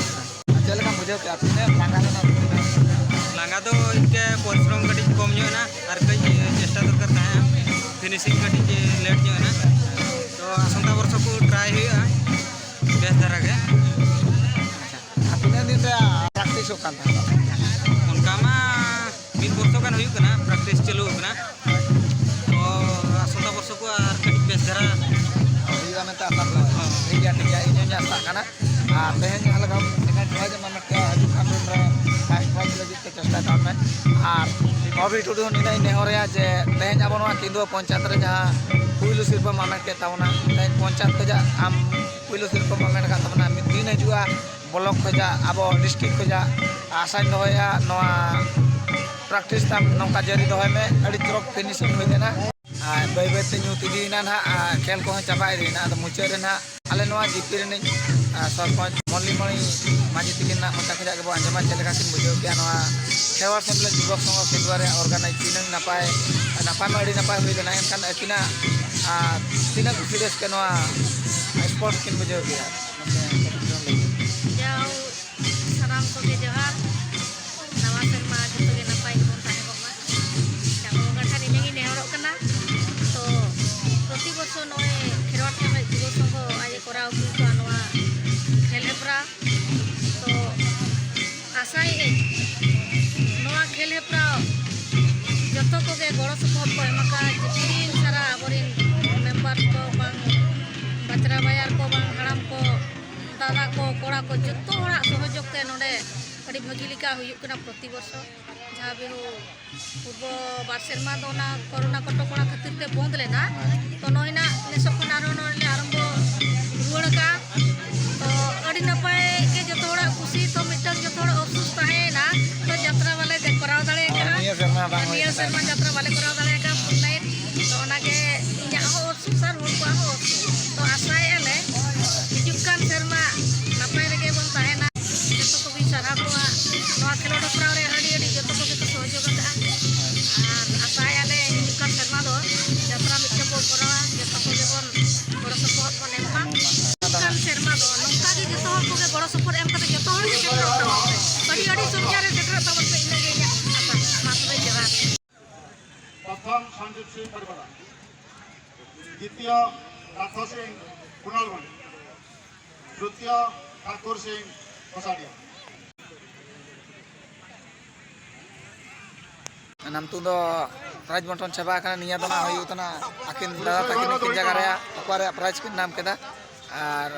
ᱟᱨ ᱪᱮᱫ ᱞᱮᱠᱟᱢ ᱵᱩᱡᱷᱟᱹᱣ ᱠᱮᱫᱼᱟ? ᱛᱤᱱᱟᱹᱜ ᱞᱟᱸᱜᱟ ᱞᱮᱱᱟ? ᱞᱟᱸᱜᱟ ᱫᱚ ᱤᱱᱠᱟᱹ ᱯᱚᱨᱤᱥᱨᱚᱢ ᱠᱟᱹᱴᱤᱡ ᱠᱚᱢ ᱧᱚᱜ ᱮᱱᱟ, ᱟᱨ ᱠᱟᱹᱡ ᱪᱮᱥᱴᱟ ᱫᱚᱨᱠᱟᱨ ᱛᱟᱦᱮᱸ, ᱯᱷᱤᱱᱤᱥᱤᱝ ᱠᱟᱹᱴᱤᱡ ᱞᱮᱴ ᱧᱚᱜ ᱮᱱᱟ᱾ ᱛᱚ ᱟᱥᱚᱱᱛᱟ ᱵᱚᱨᱥᱚ ᱠᱚ ᱴᱨᱟᱭ ᱦᱩᱭᱩᱜᱼᱟ ᱵᱮᱥ ᱫᱷᱟᱨᱟ ᱜᱮ᱾ ᱟᱨ ᱛᱤᱱᱟᱹᱜ ᱫᱤᱱ ᱨᱮ ᱯᱨᱮᱠᱴᱤᱥᱚᱜ ᱠᱟᱱ ᱛᱟᱦᱮᱸᱫ? ᱚᱱᱠᱟ ᱢᱟ ᱢᱤᱫ ᱵᱚᱨᱥᱚ ᱜᱟᱱ ᱦᱩᱭᱩᱜ ᱠᱟᱱᱟ, ᱯᱨᱮᱠᱴᱤᱥ ᱪᱟᱹᱞᱩ ᱟᱠᱟᱱᱟ᱾ ᱛᱚ ᱟᱥᱚᱱᱛᱟ ᱵᱚᱨᱥᱚ ᱠᱚ ᱟᱨ ᱠᱟᱹᱴᱤᱡ ᱵᱮᱥ ᱫᱷᱟᱨᱟ ᱦᱩᱭᱩᱜᱼᱟ ᱢᱮᱱᱛᱮ ᱟᱥᱟ ᱫᱚ᱾ ᱦᱚᱸ᱾ ᱴᱷᱤᱠ ᱜᱮᱭᱟ, ᱴᱷᱤᱠ ᱜᱮᱭᱟ, ᱤᱧ ᱦᱚᱸᱧ ᱟᱥᱟᱜ ᱠᱟᱱᱟ᱾ ᱟᱨ ᱛᱮᱦᱮᱧ ᱡᱟᱦᱟᱸ ᱞᱮᱠᱟ ᱥᱮᱠᱮᱱᱰ ᱯᱨᱟᱭᱤᱡᱽ ᱮᱢ ᱦᱟᱢᱮᱴ ᱠᱮᱫᱼᱟ, ᱦᱤᱡᱩᱜ ᱠᱟᱱ ᱫᱤᱱ ᱨᱮ ᱯᱷᱟᱥᱴ ᱯᱨᱟᱭᱤᱡᱽ ᱞᱟᱹᱜᱤᱫ ᱛᱮ ᱪᱮᱥᱴᱟᱭ ᱛᱟᱵᱚᱱ ᱢᱮ᱾ ᱟᱨ ᱵᱚᱵᱤ ᱴᱩᱰᱩ ᱦᱚᱸ ᱱᱤᱱᱟᱹᱜ ᱤᱧ ᱱᱮᱦᱚᱨᱟᱭᱟ ᱡᱮ ᱛᱮᱦᱮᱧ ᱟᱵᱚ ᱱᱚᱣᱟ ᱠᱮᱸᱫᱩᱣᱟ ᱯᱚᱧᱪᱟᱭᱮᱛ ᱨᱮ ᱡᱟᱦᱟᱸ ᱯᱩᱭᱞᱩ ᱥᱤᱨᱯᱟᱹᱢ ᱦᱟᱢᱮᱴ ᱠᱮᱫ ᱛᱟᱵᱚᱱᱟ, ᱛᱮᱦᱮᱧ ᱯᱚᱧᱪᱟᱭᱮᱛ ᱠᱷᱚᱱᱟᱜ ᱟᱢ ᱯᱩᱭᱞᱩ ᱥᱤᱨᱯᱟᱹᱢ ᱦᱟᱢᱮᱴ ᱟᱠᱟᱫ ᱛᱟᱵᱚᱱᱟ, ᱢᱤᱫ ᱫᱤᱱ ᱦᱤᱡᱩᱜᱼᱟ ᱵᱞᱚᱠ ᱠᱷᱚᱱᱟᱜ, ᱟᱵᱚ ᱰᱤᱥᱴᱨᱤᱠᱴ ᱠᱷᱚᱱᱟᱜ᱾ ᱟᱥᱟᱧ ᱫᱚᱦᱚᱭᱟ ᱱᱚᱣᱟ ᱯᱨᱮᱠᱴᱤᱥ ᱛᱟᱢ ᱱᱚᱝᱠᱟ ᱡᱟᱹᱨᱤ ᱫᱚᱦᱚᱭ ᱢᱮ, ᱟᱹᱰᱤ ᱪᱚᱨᱚᱠ ᱯᱷᱤᱱᱤᱥᱤᱝ ᱦᱩᱭ ᱞᱮᱱᱟ᱾ ᱟᱨ ᱵᱟᱹᱭ ᱵᱟᱹᱭᱛᱮ ᱧᱩᱛ ᱤᱫᱤᱭᱮᱱᱟ ᱱᱟᱦᱟᱜ, ᱟᱨ ᱠᱷᱮᱞ ᱠᱚᱦᱚᱸ ᱪᱟᱵᱟ ᱤᱫᱤᱭᱮᱱᱟ᱾ ᱟᱫᱚ ᱢᱩᱪᱟᱹᱫ ᱨᱮ ᱱᱟᱦᱟᱜ ᱟᱞᱮ ᱱᱚᱣᱟ ᱡᱤᱯᱤ ᱨᱤᱱᱤᱡ, ᱟᱨ ᱥᱚᱨᱯᱚᱧᱪ ᱢᱚᱞᱞᱤᱢᱚᱬᱤ ᱢᱟᱹᱡᱷᱤ ᱛᱤᱠᱤᱱ ᱱᱟᱜ ᱢᱚᱪᱟ ᱠᱷᱚᱱᱟᱜ ᱜᱮᱵᱚ ᱟᱸᱡᱚᱢᱟ ᱪᱮᱫ ᱞᱮᱠᱟ ᱠᱤᱱ ᱵᱩᱡᱷᱟᱹᱣ ᱠᱮᱜᱼᱟ ᱱᱚᱣᱟ ᱠᱷᱮᱨᱣᱟᱲ ᱥᱮᱢᱞᱮᱫ ᱡᱩᱵᱚᱠ ᱥᱚᱝᱜᱷᱚ ᱠᱮᱸᱫᱩᱣᱟ ᱨᱮᱭᱟᱜ ᱚᱨᱜᱟᱱᱟᱭᱤᱡᱽ᱾ ᱛᱤᱱᱟᱹᱝ ᱱᱟᱯᱟᱭ, ᱱᱟᱯᱟᱭ ᱢᱟ ᱟᱹᱰᱤ ᱱᱟᱯᱟᱭ ᱦᱩᱭ ᱞᱮᱱᱟ, ᱮᱱᱠᱷᱟᱱ ᱟᱹᱠᱤᱱᱟᱜ, ᱟᱨ ᱛᱤᱱᱟᱹᱝ ᱠᱩᱥᱤ ᱨᱟᱹᱥᱠᱟᱹ ᱱᱚᱣᱟ ᱥᱯᱳᱨᱴᱥ ᱠᱤᱱ ᱵᱩᱡᱷᱟᱹᱣ ᱠᱮᱜᱼᱟ? ᱡᱟᱣ ᱥᱟᱱᱟᱢ ᱠᱚᱜᱮ ᱡᱚᱦᱟᱨ᱾ ᱱᱟᱣᱟ ᱥᱮᱨᱢᱟ ᱡᱚᱛᱚ ᱜᱮ ᱱᱟᱯᱟᱭ ᱜᱮᱵᱚᱱ ᱛᱟᱦᱮᱸ ᱠᱚᱜ ᱢᱟ᱾ ᱪᱟᱸᱫᱳ ᱵᱚᱸᱜᱟ ᱴᱷᱮᱱ ᱤᱱᱟᱹᱜᱤᱧ ᱱᱮᱦᱚᱨᱚᱜ ᱠᱟᱱᱟ᱾ ᱛᱚ ᱯᱨᱚᱛᱤ ᱵᱚᱪᱷᱚᱨ ᱱᱚᱜᱼᱚᱭ ᱠᱷᱮᱨᱣᱟᱲ ᱥᱮᱢᱞᱮᱫ ᱡᱩᱵᱚ ᱥᱚᱝᱜᱷᱚ ᱟᱡ ᱮ ᱠᱚᱨᱟᱣ ᱟᱹᱜᱩ ᱠᱟᱜᱼᱟ ᱱᱚᱣᱟ ᱠᱷᱮᱞ ᱦᱮᱯᱨᱟᱣ᱾ ᱛᱚ ᱟᱥᱟᱭᱮᱫ ᱟᱹᱧ ᱱᱚᱣᱟ ᱠᱷᱮᱞ ᱦᱮᱯᱨᱟᱣ ᱡᱚᱛᱚ ᱠᱚᱜᱮ ᱜᱚᱲᱚ ᱥᱚᱯᱚᱦᱚᱫ ᱠᱚ ᱮᱢ ᱟᱠᱟᱫ, ᱡᱮᱛᱤᱱ ᱥᱟᱨᱟ ᱟᱵᱚᱨᱮᱱ ᱢᱮᱢᱵᱟᱨ ᱠᱚ ᱵᱟᱝ ᱵᱟᱪᱨᱟ ᱵᱟᱭᱟᱨ ᱠᱚ ᱵᱟᱝ ᱦᱟᱲᱟᱢ ᱠᱚ, ᱫᱟᱫᱟ ᱠᱚ, ᱠᱚᱲᱟ ᱠᱚ, ᱡᱚᱛᱚ ᱦᱚᱲᱟᱜ ᱥᱚᱦᱚᱡᱳᱜᱽ ᱛᱮ ᱱᱚᱰᱮ ᱟᱹᱰᱤ ᱵᱷᱟᱹᱜᱤ ᱞᱮᱠᱟ ᱦᱩᱭᱩᱜ ᱠᱟᱱᱟ ᱯᱨᱚᱛᱤ ᱵᱚᱨᱥᱚ᱾ ᱡᱟᱦᱟᱸ ᱵᱤᱦᱩ ᱯᱩᱨᱵᱚ ᱵᱟᱨ ᱥᱮᱨᱢᱟ ᱫᱚ ᱚᱱᱟ ᱠᱚᱨᱳᱱᱟ ᱠᱚᱴᱚᱠᱚᱬᱟ ᱠᱷᱟᱹᱛᱤᱨ ᱛᱮ ᱵᱚᱱᱫ ᱞᱮᱱᱟ᱾ ᱛᱚ ᱱᱚᱜᱼᱚᱭ ᱱᱟᱜ ᱱᱮᱥᱚᱜ ᱠᱷᱚᱱ ᱟᱨᱦᱚᱸ ᱱᱚᱰᱮ ᱞᱮ ᱟᱨᱟᱢᱵᱚ ᱨᱩᱣᱟᱹᱲ ᱟᱠᱟᱫᱼᱟ᱾ ᱛᱚ ᱟᱹᱰᱤ ᱱᱟᱯᱟᱭ ᱜᱮ ᱡᱚᱛᱚ ᱦᱚᱲᱟᱜ ᱠᱩᱥᱤ᱾ ᱛᱚ ᱢᱤᱫᱴᱟᱝ ᱡᱚᱛᱚ ᱦᱚᱲ ᱟᱯᱥᱳᱥ ᱥᱮᱨᱢᱟ ᱡᱟᱛᱨᱟ ᱵᱟᱞᱮ ᱠᱚᱨᱟᱣ ᱫᱟᱲᱮ ᱟᱠᱟᱫᱼᱟ, ᱯᱷᱩᱞ ᱱᱟᱭᱤᱴ᱾ ᱛᱚ ᱚᱱᱟᱜᱮ ᱤᱧᱟᱹᱜ ᱦᱚᱸ ᱚᱯᱥᱚᱨ, ᱦᱚᱲ ᱠᱚᱣᱟᱜ ᱦᱚᱸ ᱚᱯᱥᱚᱨ᱾ ᱛᱚ ᱟᱥᱟᱭᱮᱫᱼᱟ ᱞᱮ ᱦᱤᱡᱩᱜ ᱠᱟᱱ ᱥᱮᱨᱢᱟ ᱱᱟᱯᱟᱭ ᱨᱮᱜᱮ ᱵᱚᱱ ᱛᱟᱦᱮᱱᱟ᱾ ᱡᱚᱛᱚ ᱠᱚᱜᱮᱧ ᱥᱟᱨᱦᱟᱣ ᱠᱚᱣᱟ ᱱᱚᱣᱟ ᱠᱷᱮᱞᱳᱰ ᱦᱮᱯᱨᱟᱣ ᱨᱮ ᱟᱹᱰᱤ ᱟᱹᱰᱤ ᱡᱚᱛᱚ ᱠᱚᱜᱮ ᱠᱚ ᱥᱚᱦᱚᱡᱳᱜ ᱟᱠᱟᱫᱼᱟ᱾ ᱟᱨ ᱟᱥᱟᱭᱮᱫᱼᱟ ᱞᱮ ᱦᱤᱡᱩᱜ ᱠᱟᱱ ᱥᱮᱨᱢᱟ ᱫᱚ ᱡᱟᱛᱨᱟ ᱢᱤᱫᱴᱮᱱ ᱵᱚᱱ ᱠᱚᱨᱟᱣᱟ, ᱡᱚᱛᱚ ᱠᱚᱜᱮ ᱵᱚᱱ ᱜᱚᱲᱚ ᱥᱚᱯᱚᱦᱚᱫ ᱵᱚᱱ ᱮᱢ ᱢᱟ᱾ ᱦᱤᱡᱩᱜ ᱠᱟᱱ ᱥᱮᱨᱢᱟ ᱫᱚ ᱱᱚᱝᱠᱟ ᱜᱮ ᱡᱚᱛᱚ ᱦᱚᱲ ᱠᱚᱜᱮ ᱜᱚᱲᱚ ᱥᱚᱯᱚᱦᱚᱫ ᱮᱢ ᱠᱟᱛᱮ ᱡᱚᱛᱚ ᱦᱚᱲ ᱜᱮ ᱥᱮᱴᱮᱨᱚᱜ ᱛᱟᱵᱚᱱ ᱯᱮ, ᱟᱹᱰᱤ ᱟᱹᱰᱤ ᱥᱚᱝᱠᱷᱟ ᱨᱮ ᱥᱮᱴᱮᱨᱚᱜ ᱛᱟᱵᱚᱱ ᱯᱮ, ᱤᱱᱟᱹᱜᱮ ᱤᱧᱟᱹᱜ ᱟᱥᱟ᱾ ᱢᱟ ᱛᱚᱵᱮ ᱡᱚᱦᱟᱨ᱾ ᱯᱨᱚᱛᱷᱚᱢ ᱥᱚᱧᱡᱤᱵ ᱥᱤᱝ ᱯᱚᱨᱤᱵᱟᱨᱟ, ᱫᱤᱛᱤᱭᱚ ᱨᱟᱛᱷᱚ ᱥᱤᱝ ᱠᱩᱱᱟᱞᱵᱚᱱᱤ, ᱛᱨᱤᱛᱤᱭᱚ ᱴᱷᱟᱠᱩᱨ ᱥᱤᱝ ᱠᱚᱥᱟᱰᱤᱭᱟ᱾ ᱱᱟᱢᱛᱩ ᱫᱚ ᱯᱨᱟᱭᱤᱡᱽ ᱵᱚᱱᱴᱚᱱ ᱪᱟᱵᱟ ᱟᱠᱟᱱᱟ᱾ ᱱᱤᱭᱟᱹ ᱫᱚ ᱱᱟᱜ ᱦᱩᱭᱩᱜ ᱠᱟᱱᱟ ᱟᱹᱠᱤᱱ ᱫᱟᱫᱟ ᱛᱟᱹᱠᱤᱱ ᱱᱩᱠᱤᱱ ᱡᱟᱭᱜᱟ ᱨᱮᱭᱟᱜ ᱚᱠᱚᱭ ᱨᱮᱭᱟᱜ ᱯᱨᱟᱭᱤᱡᱽ ᱠᱤᱱ ᱧᱟᱢ ᱠᱮᱫᱟ᱾ ᱟᱨ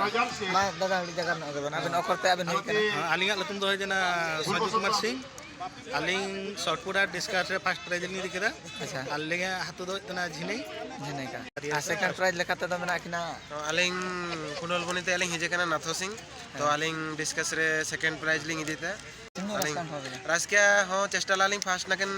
ᱢᱟ ᱫᱟᱫᱟ ᱦᱩᱰᱤᱧ ᱡᱟᱭᱜᱟ ᱨᱮᱱᱟᱜ ᱜᱮ ᱵᱮᱱ, ᱟᱵᱮᱱ ᱚᱠᱚᱨ ᱛᱮ ᱟᱵᱮᱱ ᱦᱮᱡ ᱠᱟᱱᱟ? ᱦᱮᱸ, ᱟᱹᱞᱤᱧᱟᱜ ᱧᱩᱛᱩᱢ ᱫᱚ ᱦᱩᱭ ᱠᱟᱱᱟ ᱥᱚᱧᱡᱤᱵ ᱠᱩᱢᱟᱨ ᱥᱤᱝ᱾ ᱟᱹᱞᱤᱧ ᱥᱚᱴ ᱯᱩᱴ ᱟᱨ ᱰᱤᱥᱠᱟᱥ ᱨᱮ ᱯᱷᱟᱥᱴ ᱯᱨᱟᱭᱤᱡᱽ ᱞᱤᱧ ᱤᱫᱤ ᱠᱮᱫᱟ᱾ ᱟᱪᱪᱷᱟ᱾ ᱟᱹᱞᱤᱧᱟᱜ ᱟᱹᱛᱩ ᱫᱚ ᱦᱩᱭᱩᱜ ᱠᱟᱱᱟ ᱡᱷᱤᱱᱟᱹᱭ᱾ ᱡᱷᱤᱱᱟᱹᱭ ᱠᱟ᱾ ᱟᱨ ᱥᱮᱠᱮᱱᱰ ᱯᱨᱟᱭᱤᱡᱽ ᱞᱮᱠᱟ ᱛᱮᱫᱚ ᱢᱮᱱᱟᱜ ᱠᱤᱱᱟ? ᱛᱚ ᱟᱹᱞᱤᱧ ᱠᱩᱱᱚᱞᱵᱚᱱᱤ ᱛᱮ ᱟᱹᱞᱤᱧ ᱦᱮᱡ ᱟᱠᱟᱱᱟ ᱱᱟᱛᱷᱚ ᱥᱤᱝ᱾ ᱛᱚ ᱦᱮᱸ᱾ ᱟᱹᱞᱤᱧ ᱰᱤᱥᱠᱟᱥ ᱨᱮ ᱥᱮᱠᱮᱱᱰ ᱯᱨᱟᱭᱤᱡᱽ ᱞᱤᱧ ᱤᱫᱤ ᱛᱮ᱾ ᱛᱤᱱᱟᱹᱜ ᱟᱹᱞᱤᱧ ᱨᱟᱹᱥᱠᱟᱹ ᱟᱱ ᱦᱚᱲ ᱠᱟᱱᱟ? ᱨᱟᱹᱥᱠᱟᱹ ᱦᱚᱸ ᱪᱮᱥᱴᱟ ᱞᱟᱜ ᱞᱤᱧ ᱯᱷᱟᱥᱴ ᱱᱟᱜᱮᱱ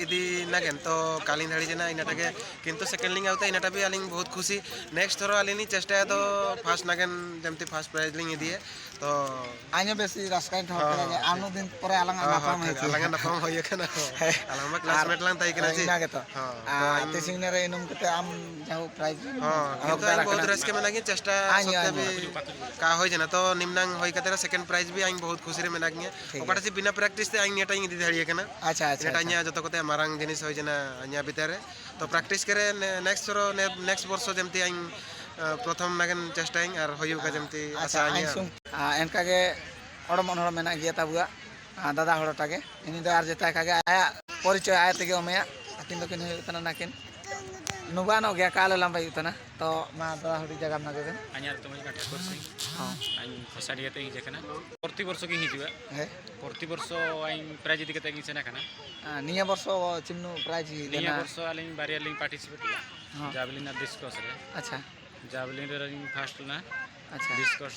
ᱤᱫᱤ ᱱᱟᱜᱮᱱ, ᱛᱚ ᱠᱟᱞᱤᱧ ᱫᱷᱟᱹᱲᱤ ᱡᱮᱱᱟ ᱤᱱᱟᱹᱴᱟᱜ ᱜᱮ, ᱠᱤᱱᱛᱩ ᱥᱮᱠᱮᱱᱰ ᱞᱤᱧ ᱟᱹᱜᱩ ᱛᱮ ᱤᱱᱟᱹᱴᱟᱜ ᱵᱤ ᱟᱹᱞᱤᱧ ᱵᱚᱦᱩᱛ ᱠᱷᱩᱥᱤ᱾ ᱱᱮᱠᱥᱴ ᱛᱷᱚᱨᱚ ᱟᱹᱞᱤᱧ ᱞᱤᱧ ᱪᱮᱥᱴᱟᱭᱟ ᱛᱚ ᱯᱷᱟᱥᱴ ᱱᱟᱜᱮᱱ ᱡᱮᱢᱛᱤ ᱯᱷᱟᱥᱴ ᱯᱨᱟᱭᱤᱡᱽ ᱞᱤᱧ ᱤᱫᱤᱭᱟ᱾ ᱛᱚ ᱟᱧᱡᱚ ᱵᱮᱥᱤ ᱨᱟᱹᱥᱠᱟᱹᱧ ᱴᱷᱟᱶ ᱦᱚᱸ, ᱠᱮᱫᱟ ᱡᱮ ᱦᱚᱸ, ᱟᱨ ᱴᱷᱤᱠ᱾ ᱩᱱᱟᱹᱜ ᱫᱤᱱ ᱯᱚᱨᱮ ᱟᱞᱟᱝᱟᱜ ᱦᱚᱸ, ᱧᱟᱯᱟᱢ ᱦᱚᱸ, ᱦᱩᱭ ᱴᱷᱤᱠ᱾ ᱠᱮᱫᱟ᱾ ᱟᱞᱟᱝᱟᱜ ᱧᱟᱯᱟᱢ ᱦᱩᱭ ᱟᱠᱟᱱᱟ᱾ ᱦᱚᱸ᱾ ᱦᱮᱸ᱾ ᱟᱞᱟᱝ ᱢᱟ ᱟᱨ ᱠᱞᱟᱥᱢᱮᱴ ᱞᱟᱝ ᱛᱟᱦᱮᱸ ᱠᱟᱱᱟ ᱦᱮᱸ, ᱪᱮ? ᱤᱱᱟᱹ ᱜᱮᱛᱚ᱾ ᱦᱚᱸ, ᱛᱚ ᱟᱨ ᱤᱧ ᱛᱤᱥᱤᱝ ᱨᱮ ᱤᱱᱟᱹᱢ ᱠᱟᱛᱮ ᱟᱢ ᱡᱟᱦᱳ ᱯᱨᱟᱭᱤᱡᱽ ᱦᱚᱸ, ᱮᱦᱚᱵ ᱠᱤᱱᱛᱩ ᱫᱟᱲᱮ ᱤᱧ ᱵᱚᱦᱩᱛ ᱠᱟᱱᱟ᱾ ᱨᱟᱹᱥᱠᱟᱹ ᱢᱮᱱᱟᱜ ᱜᱤᱧ ᱪᱮᱥᱴᱟ ᱟᱧ, ᱥᱚᱛᱛᱮ ᱟᱧ᱾ ᱵᱷᱤ ᱠᱟ ᱦᱩᱭ ᱡᱮᱱᱟ᱾ ᱛᱚ ᱱᱤᱢᱱᱟᱝ ᱦᱩᱭ ᱠᱟᱛᱮ ᱨᱮ ᱥᱮᱠᱮᱱᱰ ᱯᱨᱟᱭᱤᱡᱽ ᱵᱤ ᱟᱧ ᱵᱚᱦᱩᱛ ᱠᱷᱩᱥᱤ ᱨᱮ ᱢᱮᱱᱟᱜ ᱜᱤᱧᱟ᱾ ᱴᱷᱤᱠ ᱜᱮᱭᱟ᱾ ᱚᱠᱟᱴᱟᱜ ᱪᱮ ᱵᱤᱱᱟ ᱯᱨᱮᱠᱴᱤᱥ ᱛᱮ ᱟᱧ ᱱᱤᱭᱟᱹᱴᱟᱜ ᱤᱧ ᱤᱫᱤ ᱫᱟᱲᱮᱭᱟᱜ ᱠᱟᱱᱟ᱾ ᱟᱪᱪᱷᱟ, ᱟᱪᱪᱷᱟ, ᱱᱤᱭᱟᱹᱴᱟᱜ ᱟᱪᱪᱷᱟ᱾ ᱤᱧᱟᱹᱜ ᱡᱚᱛᱚ ᱠᱚᱛᱮ ᱢᱟᱨᱟᱝ ᱡᱤᱱᱤᱥ ᱦᱩᱭ ᱡᱮᱱᱟ ᱤᱧᱟᱹᱜ ᱵᱤᱛᱟᱹ ᱨᱮ᱾ ᱛᱚ ᱯᱨᱮᱠᱴᱤᱥ ᱠᱮᱨᱮ ᱱᱮ-, ᱱᱮᱠᱥᱴ ᱛᱷᱚᱨᱚ ᱱᱮ-, ᱱᱮᱠᱥᱴ ᱵᱚᱨᱥᱚ ᱡᱮᱢᱛᱤ ᱟᱧ, ᱟ, ᱯᱨᱚᱛᱷᱚᱢ ᱱᱟᱜᱮᱱ ᱪᱮᱥᱴᱟᱭᱟᱹᱧ ᱟᱨ ᱦᱩᱭᱩᱜ ᱠᱟ ᱡᱮᱢᱛᱤ ᱟᱪᱪᱷᱟ, ᱟᱥᱟ ᱟᱧ ᱟᱧ᱾ ᱥᱩᱢ-, ᱟ, ᱮᱱᱠᱟ ᱜᱮ ᱚᱲᱚᱢᱚᱱ ᱦᱚᱲ ᱢᱮᱱᱟᱜ ᱜᱮᱭᱟ ᱛᱟᱵᱚᱣᱟᱜ, ᱟ, ᱫᱟᱫᱟ ᱦᱚᱲ ᱴᱟᱜ ᱜᱮ᱾ ᱩᱱᱤ ᱫᱚ ᱟᱨ ᱡᱮᱛᱟ ᱠᱟ ᱜᱮ ᱟᱭᱟᱜ ᱯᱚᱨᱤᱪᱚᱭ ᱟᱭ ᱛᱮᱜᱮ ᱮᱢᱟᱭᱟ᱾ ᱟᱹᱠᱤᱱ ᱫᱚᱠᱤᱱ ᱦᱩᱭᱩᱜ ᱠᱟᱱᱟ ᱱᱟᱹᱠᱤᱱ ᱱᱩᱵᱟᱱᱚᱜ ᱜᱮᱭᱟ, ᱠᱟ ᱞᱮ ᱞᱟᱢᱵᱟᱭ ᱦᱩᱭᱩᱜ ᱠᱟᱱᱟ᱾ ᱛᱚ ᱢᱟ ᱫᱟᱫᱟ ᱦᱩᱰᱤᱧ ᱡᱟᱭᱜᱟ ᱨᱮᱱᱟᱜ ᱜᱮ ᱵᱮᱱ᱾ ᱟᱧᱟᱨ ᱛᱩᱢᱟᱹᱞ ᱠᱟᱱᱟ ᱴᱷᱟᱠᱩᱨ ᱥᱤᱝ᱾ ᱦᱚᱸ᱾ ᱟᱧ ᱠᱷᱚᱥᱟᱰᱤᱭᱟ ᱛᱮ ᱤᱧ ᱦᱮᱡ ᱟᱠᱟᱱᱟ᱾ ᱯᱨᱚᱛᱤ ᱵᱚᱨᱥᱚ ᱜᱤᱧ ᱦᱤᱡᱩᱜᱼᱟ᱾ ᱦᱮᱸ᱾ ᱯᱨᱚᱛᱤ ᱵᱚᱨᱥᱚ ᱤᱧ ᱯᱨᱟᱭᱤᱡᱽ ᱤᱫᱤ ᱠᱟᱛᱮ ᱜᱤᱧ ᱥᱮᱱ ᱟᱠᱟᱱᱟ᱾ ᱟᱨ ᱱᱤᱭᱟᱹ ᱵᱚᱨᱥᱚ ᱪᱤᱢᱱᱩ ᱯᱨᱟᱭᱤᱡᱽ ᱱᱤᱭᱟᱹ ᱞᱮᱱᱟ? ᱵᱚᱨᱥᱚ ᱟᱹᱞᱤᱧ ᱵᱟᱨᱭᱟ ᱞᱤᱧ ᱯᱟᱨᱴᱤᱥᱤᱯᱮᱴ ᱞᱮᱫᱟ᱾ ᱦᱚᱸ᱾ ᱡᱟᱵᱷᱞᱤᱱ ᱟᱨ ᱰᱤᱥᱠᱚᱥ ᱨᱮ᱾ ᱟᱪᱪᱷᱟ᱾ ᱡᱟᱵᱷᱞᱤᱱ ᱨᱮᱞᱤᱧ ᱯᱷᱟᱥᱴ ᱞᱮᱱᱟ᱾ ᱟᱪᱪᱷᱟ᱾ ᱰᱤᱥᱠᱟᱥ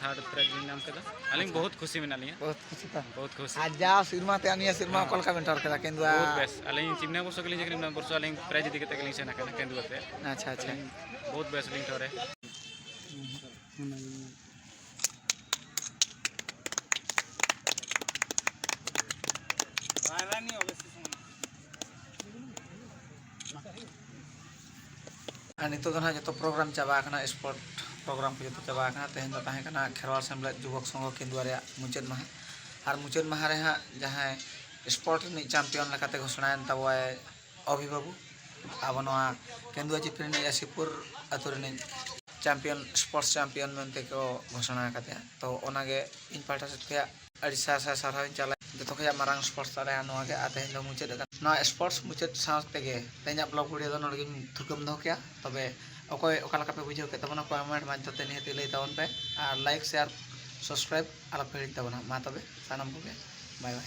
ᱛᱷᱟᱨᱰ ᱯᱨᱟᱭᱤᱡᱽ ᱞᱤᱧ ᱧᱟᱢ ᱠᱮᱫᱟ᱾ ᱟᱹᱞᱤᱧ ᱟᱪᱪᱷᱟ᱾ ᱵᱚᱦᱩᱛ ᱠᱷᱩᱥᱤ ᱢᱮᱱᱟᱜ ᱞᱤᱧᱟ᱾ ᱵᱚᱦᱩᱛ ᱠᱷᱩᱥᱤ ᱛᱚ᱾ ᱵᱚᱦᱩᱛ ᱠᱷᱩᱥᱤ᱾ ᱟᱨ ᱡᱟᱣ ᱥᱮᱨᱢᱟ ᱛᱮ ᱱᱤᱭᱟᱹ ᱥᱮᱨᱢᱟ ᱦᱮᱸ᱾ ᱚᱠᱟ ᱞᱮᱠᱟ ᱵᱮᱱ ᱴᱷᱟᱨ ᱠᱮᱫᱟ ᱠᱮᱱᱫᱩᱣᱟ? ᱵᱚᱦᱩᱛ ᱵᱮᱥ᱾ ᱟᱹᱞᱤᱧ ᱪᱤᱱᱱᱟ ᱵᱚᱨᱥᱚ ᱜᱮᱞᱤᱧ ᱦᱤᱡᱩᱜ ᱠᱟᱱᱟ, ᱱᱚᱣᱟ ᱵᱚᱨᱥᱚ ᱟᱹᱞᱤᱧ ᱯᱨᱟᱭᱤᱡᱽ ᱤᱫᱤ ᱠᱟᱛᱮ ᱜᱮᱞᱤᱧ ᱥᱮᱱ ᱟᱠᱟᱱᱟ ᱠᱮᱱᱫᱩᱣᱟ ᱛᱮ᱾ ᱟᱪᱪᱷᱟ, ᱟᱪᱪᱷᱟ᱾ ᱟᱹᱞᱤᱧ ᱵᱚᱦᱩᱛ ᱵᱮᱥ ᱞᱤᱧ ᱴᱷᱟᱨᱮ᱾ ᱟᱨ ᱱᱤᱛᱚᱜ ᱫᱚ ᱱᱟᱦᱟᱜ ᱡᱚᱛᱚ ᱯᱨᱳᱜᱨᱟᱢ ᱪᱟᱵᱟ ᱟᱠᱟᱱᱟ, ᱥᱯᱳᱨᱴ ᱯᱨᱳᱜᱨᱟᱢ ᱠᱚ ᱡᱚᱛᱚ ᱪᱟᱵᱟ ᱟᱠᱟᱱᱟ᱾ ᱛᱮᱦᱮᱧ ᱫᱚ ᱛᱟᱦᱮᱸ ᱠᱟᱱᱟ ᱠᱷᱮᱨᱣᱟᱲ ᱥᱮᱢᱞᱮᱫ ᱡᱩᱵᱚᱠ ᱥᱚᱝᱜᱷᱚ ᱠᱮᱱᱫᱩᱣᱟ ᱨᱮᱭᱟᱜ ᱢᱩᱪᱟᱹᱫ ᱢᱟᱦᱟ᱾ ᱟᱨ ᱢᱩᱪᱟᱹᱫ ᱢᱟᱦᱟ ᱨᱮ ᱦᱟᱸᱜ ᱡᱟᱦᱟᱸᱭ ᱥᱯᱳᱨᱴ ᱨᱤᱱᱤᱡ ᱪᱟᱢᱯᱤᱭᱚᱱ ᱞᱮᱠᱟᱛᱮ ᱜᱷᱳᱥᱚᱱᱟᱭᱮᱱ ᱛᱟᱵᱚᱣᱟᱭ ᱚᱵᱷᱤ ᱵᱟᱹᱵᱩ, ᱟᱵᱚ ᱱᱚᱣᱟ ᱠᱮᱱᱫᱩᱣᱟ ᱪᱤᱯᱤ ᱨᱤᱱᱤᱡ ᱭᱟᱥᱤᱯᱩᱨ ᱟᱹᱛᱩ ᱨᱤᱱᱤᱡ ᱪᱟᱢᱯᱤᱭᱚᱱ, ᱥᱯᱳᱨᱴᱥ ᱪᱟᱢᱯᱤᱭᱚᱱ ᱢᱮᱱᱛᱮ ᱠᱚ ᱜᱷᱳᱥᱚᱱᱟ ᱟᱠᱟᱫᱮᱭᱟ᱾ ᱛᱚ ᱚᱱᱟᱜᱮ ᱤᱧ ᱯᱟᱦᱴᱟ ᱥᱮᱫ ᱠᱷᱚᱱᱟᱜ ᱟᱹᱰᱤ ᱥᱟᱭ ᱥᱟᱭ ᱥᱟᱨᱦᱟᱣ ᱤᱧ ᱪᱟᱞᱟᱭᱟ ᱡᱚᱛᱚ ᱠᱷᱚᱱᱟᱜ ᱢᱟᱨᱟᱝ ᱥᱯᱳᱨᱴᱥ ᱫᱟᱲᱮᱭᱟᱜᱼᱟ ᱱᱚᱣᱟ ᱜᱮ᱾ ᱟᱨ ᱛᱮᱦᱮᱧ ᱫᱚ ᱢᱩᱪᱟᱹᱫ ᱟᱠᱟᱱᱟ᱾ ᱱᱚᱣᱟ ᱥᱯᱳᱨᱴᱥ ᱢᱩᱪᱟᱹᱫ ᱥᱟᱶ ᱛᱮᱜᱮ ᱛᱮᱦᱮᱧᱟᱜ ᱵᱞᱚᱜ ᱵᱷᱤᱰᱤᱭᱳ ᱫᱚ ᱱᱚᱰᱮ ᱜᱤᱧ ᱛᱷᱩᱠᱟᱹᱢ ᱫᱚᱦᱚ ᱠᱮᱭᱟ᱾ ᱛᱚᱵᱮ ᱚᱠᱚᱭ ᱚᱠᱟ ᱞᱮᱠᱟ ᱯᱮ ᱵᱩᱡᱷᱟᱹᱣ ᱠᱮᱫ ᱛᱟᱵᱚᱱᱟ, ᱠᱚᱢᱮᱱᱴ ᱢᱟᱫᱽᱫᱷᱚᱢ ᱛᱮ ᱱᱤᱦᱟᱹᱛ ᱞᱟᱹᱭ ᱛᱟᱵᱚᱱ ᱯᱮ᱾ ᱟᱨ ᱞᱟᱭᱤᱠ, ᱥᱮᱭᱟᱨ, ᱥᱟᱵᱥᱠᱨᱟᱭᱤᱵ ᱟᱞᱚ ᱯᱮ ᱦᱤᱲᱤᱧ ᱛᱟᱵᱚᱱᱟ᱾ ᱢᱟ ᱛᱚᱵᱮ ᱥᱟᱱᱟᱢ ᱠᱚᱜᱮ ᱵᱟᱭ ᱵᱟᱭ᱾